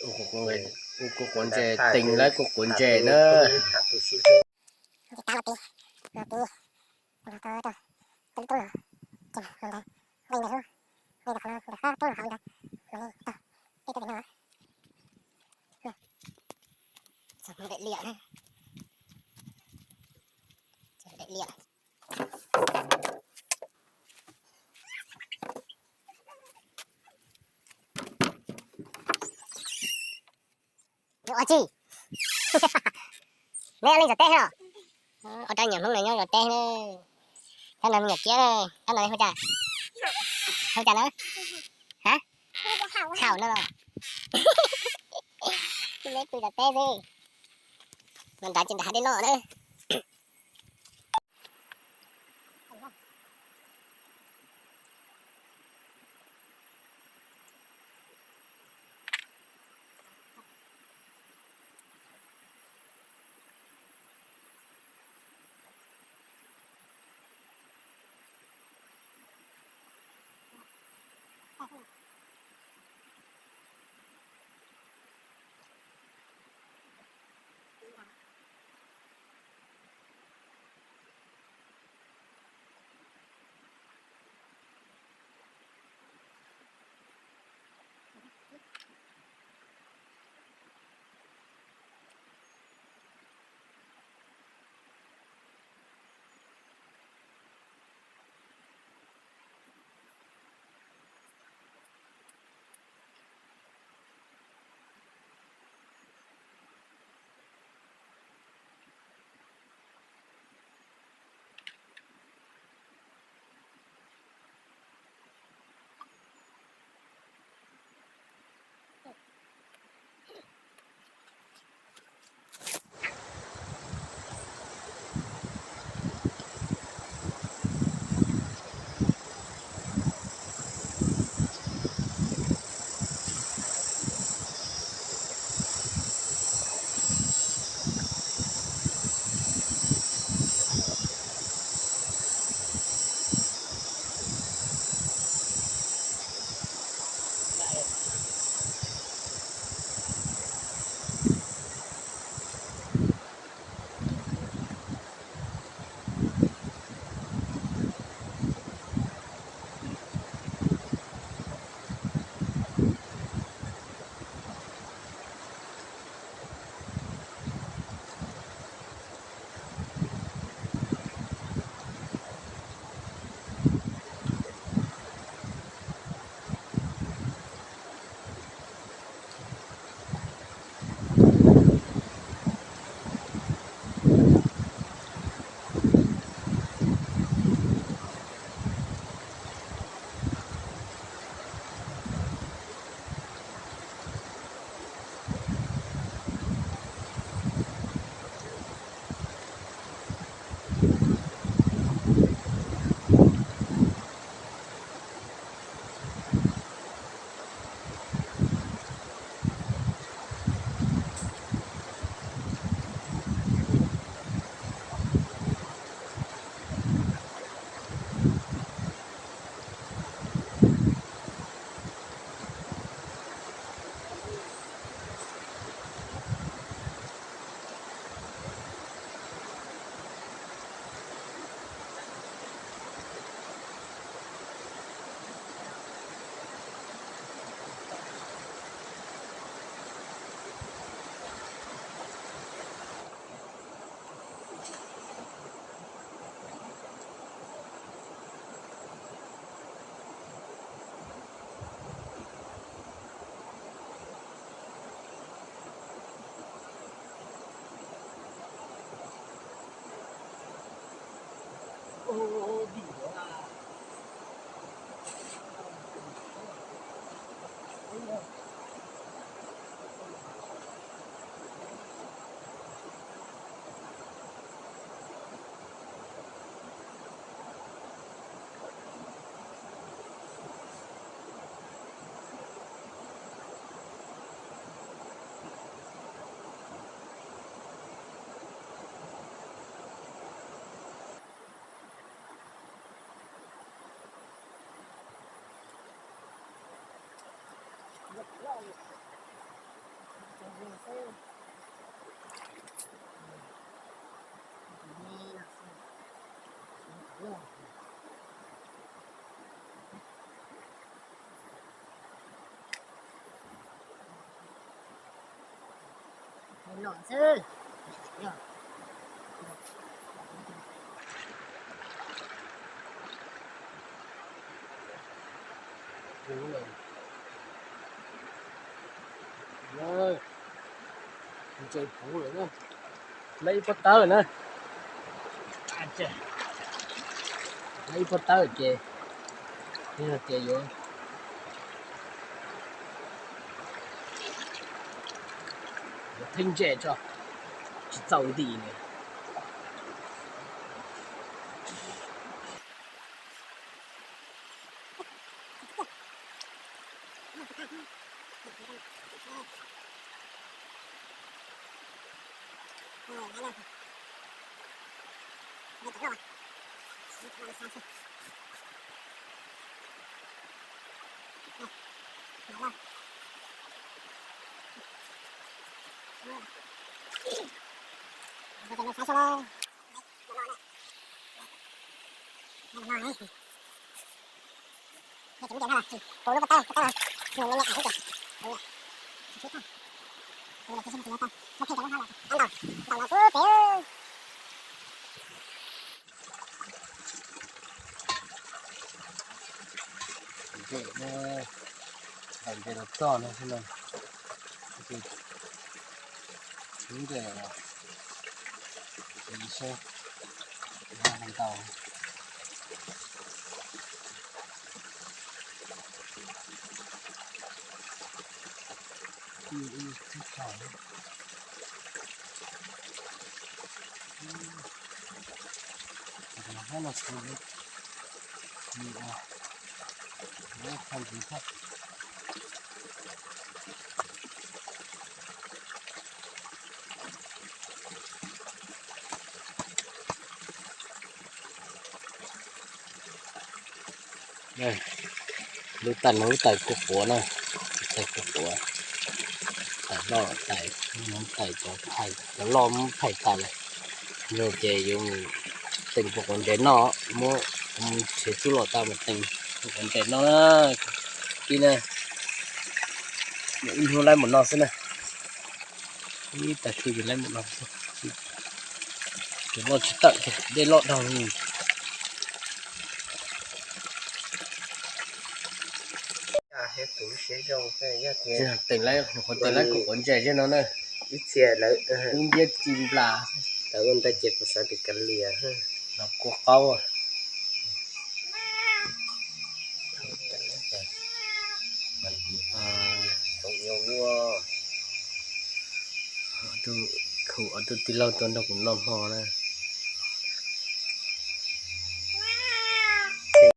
Ua kuv quav ntses, teem lawv kuv quav ntses na. Ces tab los pib, los pib, los tau rau lub tub no, ces mus ntawd, nqe ntawd, nqe ntawd qhov no, ntawd qab tub no hauv ntawd, no li tau, peb tau pem no. Txog mus daim liam na, txog daim liam. Ua tsi? Neb leej zov teb os? Ua rau nyuam Hmoob no nyob zov teb na. Thab no me nyuam Kiab, thab no hu cas? Hu cas na? Ha? Haum no los? Neb pw zov teb xwb. Los nrad ces nrad dej noj na. Ntses puv lawm na, lawv ib pob tawb na, lawv ib pob tawb ces, yog tias yuav, yuav theeb ntses tso, tsis txaus nti li. Ntses no, ntses los txog no xwb na. Ntses, ntses seb ntau. Lub tais no lub tais kua quav na, tais kua quav, tais loj tais, tais cov phais, cov loj muab phais tas lawm. Yog ces yuav mus teem pua quav ntses noj, muab nrhiav tub los tau mus teem pua quav ntses noj na. Ib na, ib hnub laib mus noj xwb na. Ib tag kis laib mus noj xwb. Cov loj tsis tawm kiag, dej loj dhau. Teem laib, qhov teem laib kuv quav ntses thiab no na. Ib txhia lawv ub ntiab ci nplas, lawv ua ntawd ces kuv xav tias kav liam los kua qaub. Tsoom nyuj ua, kuv ob tug tij laug tuaj nrog kuv noj hmo na.